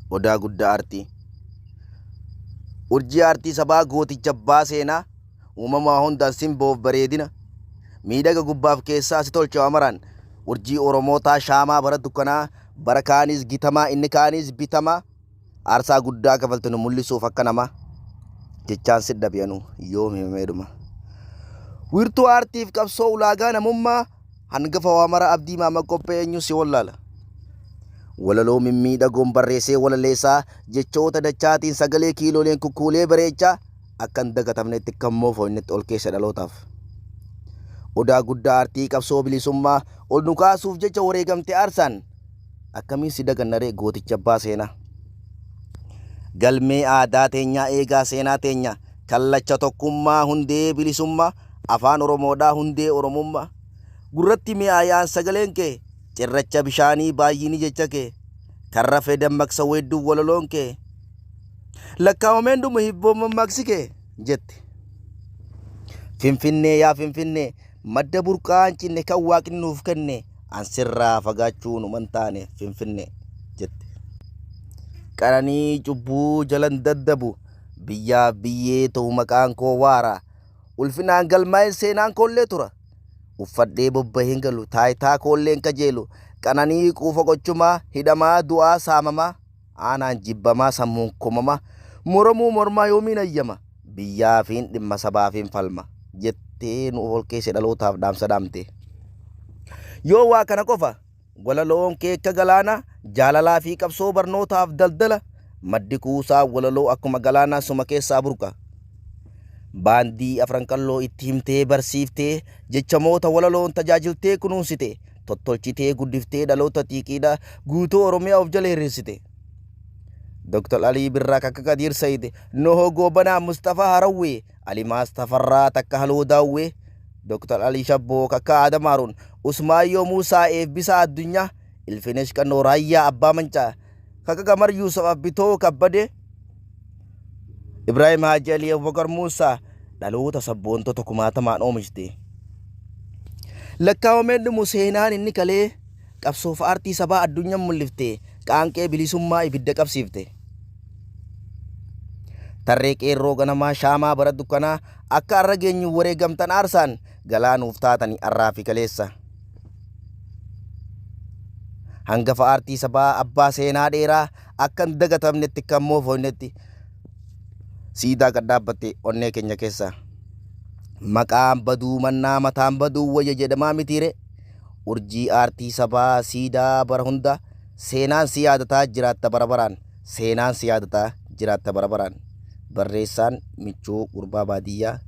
Odaa guddaa aartii. Urjii aartii sabaa gooticha abbaa seenaa uumamaa hundaan simboof bareedina miidhaga gubbaaf keessaa si tolcha amaraan urjii Oromootaa shaamaa bara dukkanaa bara kaanis gitamaa inni kaanis bitamaa aarsaa guddaa kafalte nu mul'isuuf akka namaa jechaan si dhabe anuu yoom himamee dhuma. Wiirtuu aartiif qabsoo ulaagaa namummaa hangafa waa mara Abdii Maama Qophee eenyu si wallaala. Walaloo mimmiidhagoon barreessee walaleessaa jechoota dachaatiin sagalee kiilooleen kukkuulee bareechaa akka hin dagatamnetti kan moofooynetti ol keessa dhalootaaf. Odaa guddaa aartii qabsoo bilisummaa ol nu kaasuuf jecha wareegamte aarsaan akkamiin si dagannaree gooticha abbaa seenaa. Galmee aadaa teenyaa eegaa seenaa teenya kallacha tokkummaa hundee bilisummaa afaan Oromoodhaa hundee Oromummaa. Gurratti mi'aayaan sagaleen kee cirracha bishaanii baay'ini jecha kee kan rafee dammaqsa weedduu walaloon kee lakkaawameen dhumu hibboo mammaaksi kee jette. Finfinnee yaa Finfinnee madda burqaa hin cinne kan waaqni nuuf kenne an sirraa fagaachuu numan taane Finfinnee jette. Qananii cubbuu jalan daddabu biyyaaf biyyee ta'u maqaan koo waara ulfinaan galmaa'een seenaan koollee tura. Uffadhee bobbaheen galu taayitaa koolleen kajeelu qananii quufa qochumaa hidhamaa du'aa saamamaa aanaan jibbamaa sammuun komamaa moromuu mormaa yoomiin ayyama biyyaafiin dhimma sabaafiin falma jettee nu ol keessa dhalootaaf dhaamsa dhaamte. Yoo waa kana qofa walaloon keekka galaanaa jaalalaa fi qabsoo barnootaaf daldala maddi kuusaa walaloo akkuma galaanaa suma keessaa burqa. Baandii afran qalloo itti himtee barsiiftee jechamoota walaloon tajaajiltee kunuunsite tottolchitee guddiftee dhaloota xiiqiidha guutuu Oromiyaa of jala hiriirsite. Dr. Alii Birraa Kakka Kadiir Sayid, Nohoo Goobanaa Mustafaa Harawwee, Alimaas Tafarraa Takka Haloo Daawwee, Dr. Alii Shabboo Kakka Adam Haruun, Usmaayyoo Muusaa Eebbisaa Addunyaa, Ilfinesh Qannoo Raayyaa Abbaa Mancaa, Kakka Qamar Yuusuf Abbitoo Kabbadee, Ibraahim Haaji Alii Abubakar Muusaa dhaloota sabboontota kumaatamaan oomishte. Lakkaawameen dhumu seenaan inni kalee qabsoof aartii sabaa addunyaan mul'ifte qaanqee bilisummaa ibidda qabsiifte. Tarree qeerroo ganamaa shaamaa bara dukkanaa akka arra geenyu wareegamtan aarsaan galaanuuf taatanii arraa fi kaleessa. Hangafa aartii sabaa abbaa seenaa dheeraa akka hin dagatamnetti kan moofoynetti siidaa gad dhaabbatte onnee keenya keessa. Maqaan baduu mannaa mataan baduu wayya jedhamaa mitiire. Urjii aartii sabaa siidaa bara hunda seenaan si yaadataa jiraatta bara baraan. Seenaan si yaadataa jiraatta bara baraan. Barreessaan Michuu Gurbaa Baadiyyaa.